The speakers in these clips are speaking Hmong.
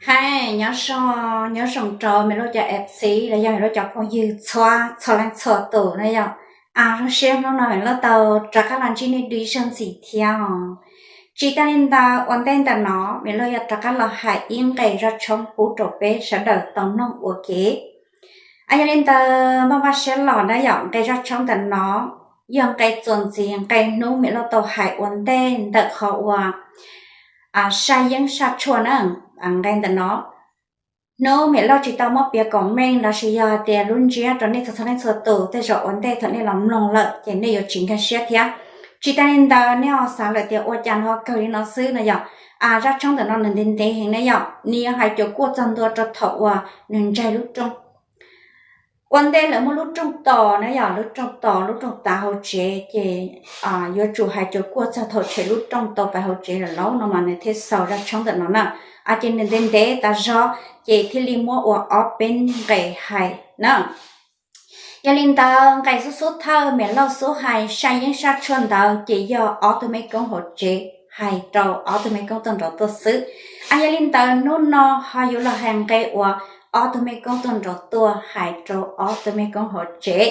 Hais nyob zoo, nyob zoo rau mej lub cov F C los yog mej lub cov phooj ywg txhua txhua leej txhua tus na yom. Zoo siab hnub no mej lub tau rov qab los ntsib nej dua ib zaug ntxiv thiab os. Tsis tas li ntawd ua ntej ntawm no mej lub yuav rov qab los hais ib nqe zaj tshoob pub rau peb sawv daws tau mloog ua ke. Yog li ntawd maj maj siab los na yom, nqe zaj tshoob ntawm no yog nqe txuas ntxiv nqe hnub mej lub tau hais ua ntej ntawm qhov uas saj yeeb saj tshuaj na. Nqe ntawm no hnub mej lub tsis tau muab piav kom meej los sis yog hais tias lub ntsiab rau nej txhua txhua leej txhua tus, tej zaum ua ntej thaum nej los mloog lawm ces nej yuav tsis nkag siab thiab. Tsis tas li ntawd nej ho xav lawm tias ua cas nws ho kawg li no xwb no yom. Zaj tshoob ntawm no nws ntev ntev heev na yom, nws yuav hais cuag kuaj txog ntua rau thaum uas nws ntsaig lub rooj. Ua ntej lawv muab lub rooj tos na yom, lub rooj tos lub rooj tav hauv tsev ces yuav tsum hais cuag kuaj txog thaum tshem lub rooj tau pais hauv tsev lawm lauj no mas nws thiaj xaus zaj tshoob ntawm no na. Ces nws ntev ntev tas zog ces thiaj li muab ua ob peb nqe hais na. Yog li ntawd nqe xub xub thawj mej lub xub hais saj yeeb saj tshuaj ntawd ces yog ob tug mej koob hauv tsev hais rau ob tug mej koob tuaj nraud tuaj xwb. Yog li ntawd hnub no ho yuav los hais nqe uas ob tug mej koob tuaj nraud tuaj hais rau ob tug mej koob hauv tsev.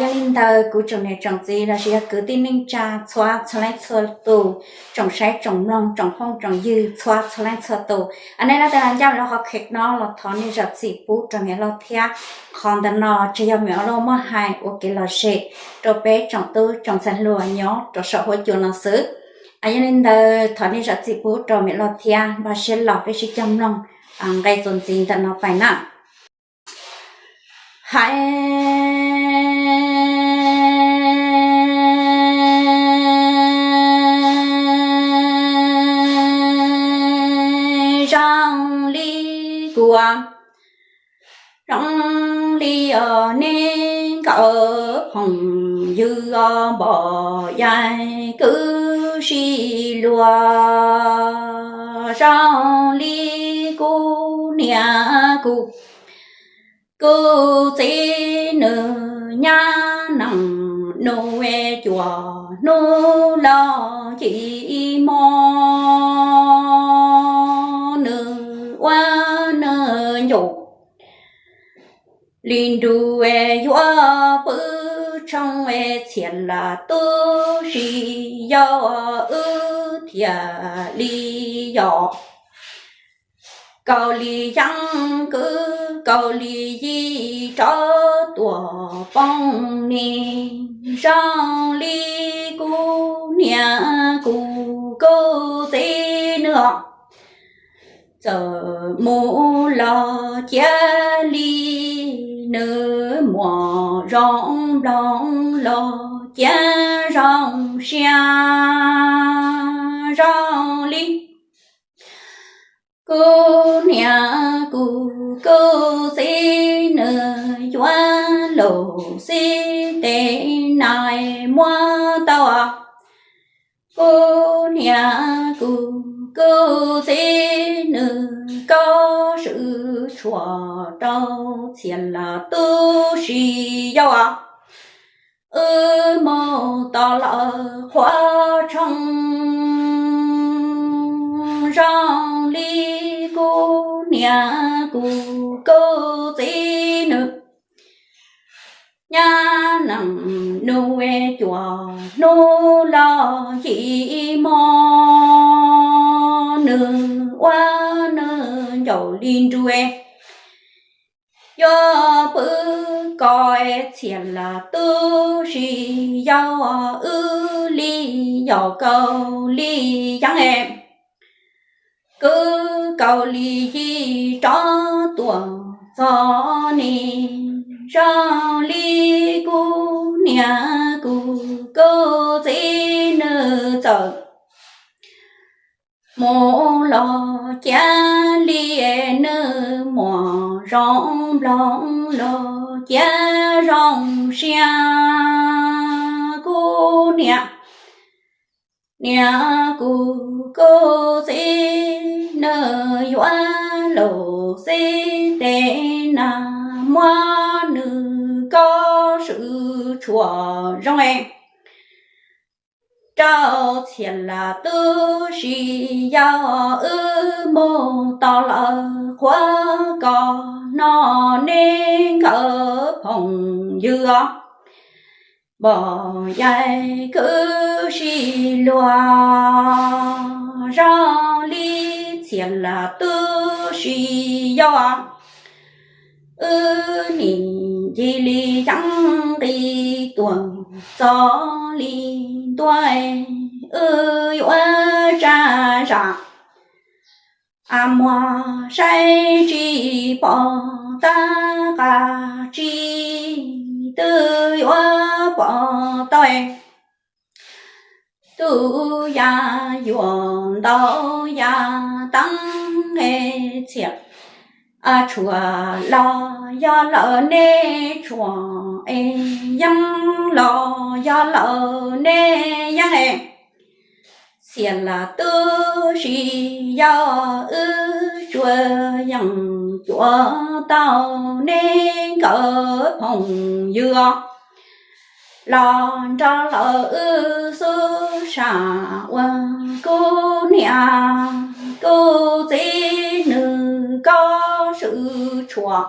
Yog li ntawd kuv tsoom niam tsoom txiv los sis yog kwv tij neej tsa txhua txhua leej txhua tus, tsoom saib tsoom mloog tsoom phooj tsoom ywg txhua txhua leej txhua tus, nej leej twg los ncaj lub qhov clip no los thov nej zam txim pub rau mej lub thiab. Qhov ntawm no tsuas yog mej lub muab hais ua kev lom zem rau peb tsoom tub tsoom ntxhais hluas nyob rau saum huab cua no xwb. Yog li ntawd thov nej zam txim pub rau mej lub thiab, npaj siab los peb sib cog mloog nqe txuas ntxiv ntawm no pais na. Hais zoo li kuv, zoo li os nej nkawd phooj ywg os, npog yaig kwv tij luag, zoo li kuv niam kuv kuv txiv nws nyab nees nus cuaj hnub los yim hmo, nws ua nws ncauj li nru yuav pw tshoob txhia la tu si yau wb thiaj li yos. Kaus li yeeb kwv kaus li yij rov tuaj poob ni, zoo li kuv niam kuv kuv txiv nws txawm mus los cia li, nws muaj zoo nplooj los cia zoo siab, zoo li kuv niam kuv kuv txiv nws yuav lus xib tes nais muab tau. Kuv niam kuv kuv txiv nws koj swm tshuaj rau txhia la tu si yau os. Wb mus tos lawm qhuav tshoob, zoo li kuv niam kuv kuv txiv nws nyab nees nus cuaj hnub los yim hmo, nws ua nws ncauj li nru yuav pw koj txhia la tu si yau wb li yos kaus li yeeb kwv kaus li yij rov tuaj txog ni, zoo li kuv niam kuv kuv txiv nws txawm mus los cia li, nws muaj zoo nplooj los cia zoo siab. Kuv niam niam kuv kuv txiv nws yuav lus xib tes nais muab nws koj swm tshuaj zoo es rau txhiaj las tub si yog wb mus tau lawm qhuav koj no neb nkawd phooj ywg os. Npoj yaig kwv sib luag zoo li txhiaj las tub si yog wb nim ncig li yeeb nqis tuaj txog li ntua, wb yuav tsa zam a muag saib tsis pom tab qab tsis twb yuav pom tau. Tus yaj yuam ntau yaj teeb es txhiaj tshuaj los yog lawm neb tshuaj es yeeb los yog lawm neb yeeb es txhiaj las tub si yog wb tsuas yeej cuam tau neb nkawd phooj ywg os. Los nrog lawm wb xub sam uas kuv niam kuv txiv nws koj swm tshuaj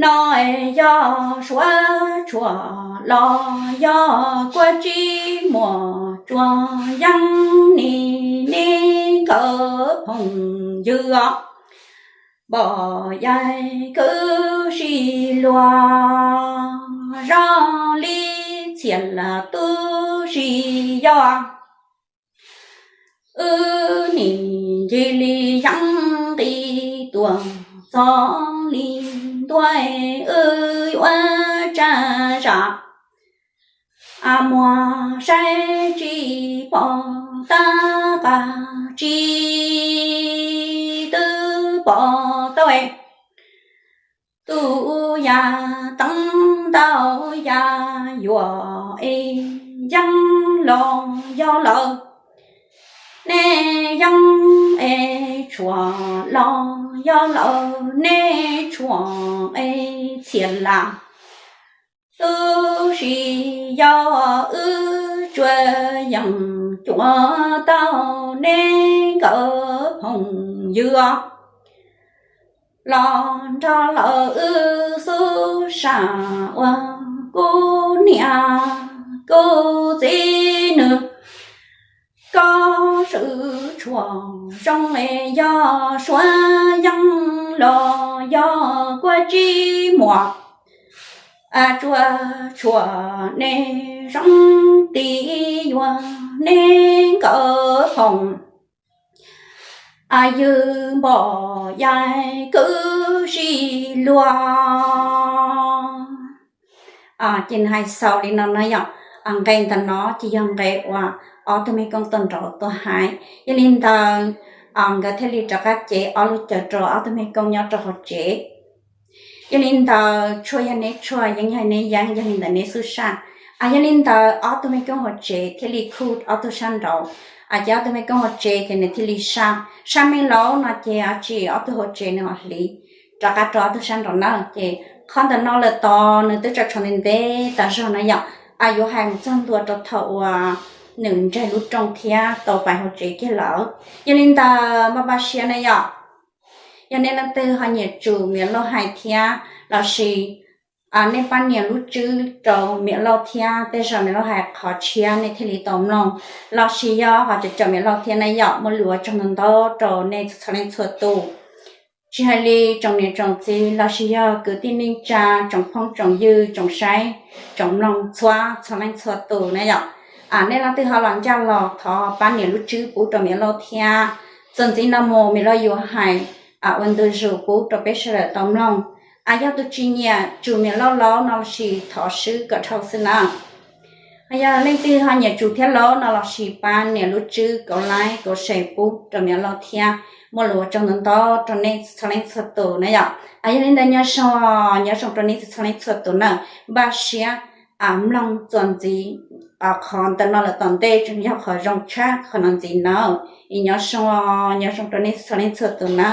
no es yog suav tshuaj los yog kuab tsib muaj tsuas yeeb ni neb nkawd phooj ywg os. Npoj yaig kwv sib luag zoo li txhiaj las tub si yog wb nim ncig li yeeb nqis tuaj txog li ntua, wb yuav tsa zam a muag saib tsis pom tab qab tsis twb pom tau. Tus yaj teeb ntau yaj yuam es yeeb los yog lawm neb yeeb es tshuaj los yog lawm neb tshuaj es txhiaj las tub si yog wb tsuas yeej cuam tau neb nkawd phooj ywg os. Los nrog lawm wb xub sam uas kuv niam kuv txiv nws koj swm tshuaj zoo es yog suav yeeb los yog kuab tsib muaj tsuas tshuaj neb zoo tiag yuav neb nkawd phooj ywg npoj yaig kwv sib luag. Ces nws hais xaus li no na yom. Nqe ntawm no ces yog nqe uas ob tug mej koob tau nrauv tuaj hais. Yog li ntawd nkawd thiaj li rov qab cev ob lub cawv rau ob tug mej koob nyob rau hauv tsev. Yog li ntawd tshuaj yog neb tshuaj, yeeb yog neb yeeb, yog li ntawd neb xub sam. Yog li ntawd ob tug mej koob hauv tsev thiaj li khuj ob tug sab nraud. Ces ob tug mej koob hauv tsev ces nws thiaj li saj, saj mej laub no ces tsim ob tug hauv tsev nws ho hliv rov qab rau ob tug sab nraud na. Ces qhov ntawm no lawm tod nws twb tso tshuaj ntev ntev tas zog na yom. Yuav hais mus txog ntua rau thaum uas nws ntseg lub rooj thiab tau pais hauv tsev kiag lawm. Yog li ntawd npaj npaj siab na yom. Yog nej leej twg ho nyiam tsum Miam Lauj hais thiab lossis nej pab nias lub tswb rau Miam Lauj thiab tej zaum Miam Lauj hais qhov tshiab nej thiaj li tau mloog, lossis yog ho caum caum Miam Lauj thiab na yom. Muaj lus ua tsaug ntau ntau rau nej txhua leej txhua tus, tsis hais li tsoom niam tsoom txiv lossis yog kwv tij neej tsa, tsoom phooj tsoom ywg, tsoom saib tsoom mloog txhua txhua leej txhua tus na yom. Nej leej twg ho los ncaj los thov pab nias lub tswb pub rau Miam Lauj thiab. Txuas ntxiv no mus Miam Lauj yuav hais ua ntu zus pub rau peb sawv daws tau mloog. Yog tus tsis nyiam tsum Miam Lauj laub no lossis thov swb kom dhau xwb na. Yog leej twg ho nyiam tsum thiab laub no lossis pab nias lub tswb kauv like kauv share pub rau Miam Lauj thiab. Muaj lus ua tsaug ntau ntau rau nej txhua leej txhua tus na yom. Yog li ntawd nyob zoo, nyob zoo rau nej txhua leej txhua tus na. Npaj siab mloog txuas ntxiv qhov ntawm no lawm tom ntej tseem yog qhov zoo tshaj qhov no ntxiv na. Es nyob zoo, nyob zoo rau nej txhua leej txhua tus na.